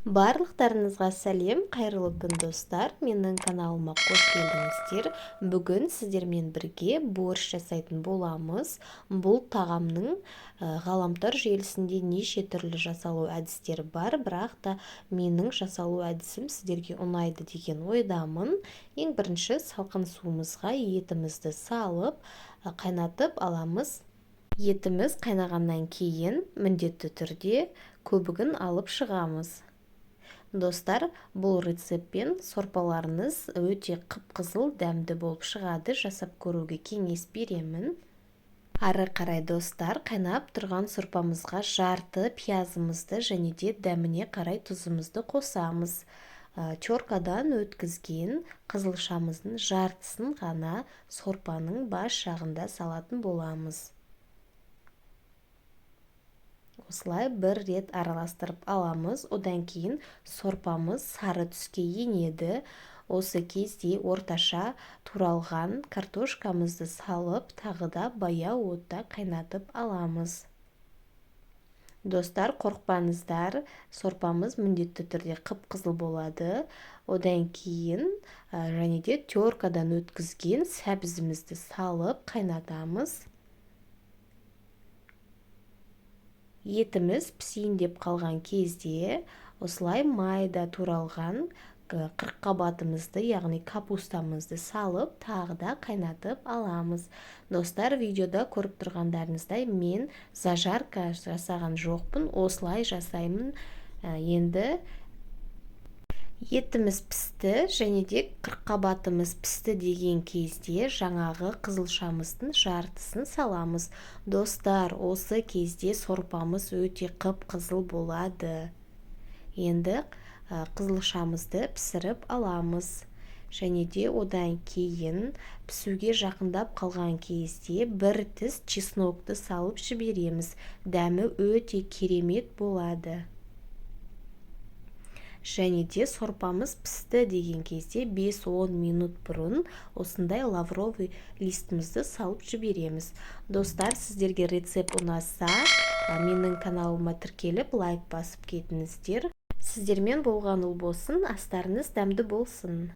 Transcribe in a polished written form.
Барлықтарыңызға сәлем, қайырлы күн, достар! Менің каналыма қош келдіңіздер! Бүгін сіздермен бірге борщ жасайтын боламыз. Бұл тағамның ғаламтор желісінде неше түрлі жасалу әдістері бар, бірақ та менің жасалу әдісім сіздерге ұнайды деген ойдамын. Ең бірінші салқын суымызға етімізді салып, қайнатып аламыз. Етіміз қайнағаннан кейін міндетті түрде көбігін алып шығамыз. Достар, бұл рецептпен сорпаларыңыз өте қып-қызыл, дәмді болып шығады. Жасап көруге кеңес беремін. Ары қарай, достар, қайнап тұрған сорпамызға жарты пиязымызды және де дәміне қарай тұзымызды қосамыз. Теркадан өткізген қызылшамыздың жартысын ғана сорпаның бас жағында салатын боламыз. Осылай бір рет араластырып аламыз. Одан кейін сорпамыз сары түске енеді. Осы кезде орташа туралған картошкамызды салып, тағы да баяу отта қайнатып аламыз. Достар, қорықпаңыздар, сорпамыз міндетті түрде қып-қызыл болады. Одан кейін және де теркадан өткізген сәбізімізді салып қайнатамыз. Етіміз пісейін деп қалған кезде осылай майда туралған қырыққабатымызды, яғни капустамызды салып, тағы да қайнатып аламыз. Достар, видеода көріп тұрғандарыңыздай, мен зажарка жасаған жоқпын, осылай жасаймын. Енді етіміз пісті және де қырыққабатымыз пісті деген кезде жаңағы қызылшамыздың жартысын саламыз. Достар, осы кезде сорпамыз өте қып-қызыл болады. Енді қызылшамызды пісіріп аламыз. Және де одан кейін пісуге жақындап қалған кезде бір тіс чеснокты салып жібереміз. Дәмі өте керемет болады. Және де сорпамыз пісті деген кезде 5-10 минут бұрын осындай лавровый листімізді салып жібереміз. Достар, сіздерге рецепт ұнаса, менің каналыма тіркеліп, лайк басып кетіңіздер. Сіздермен болған Ұлбосын. Астарыңыз дәмді болсын!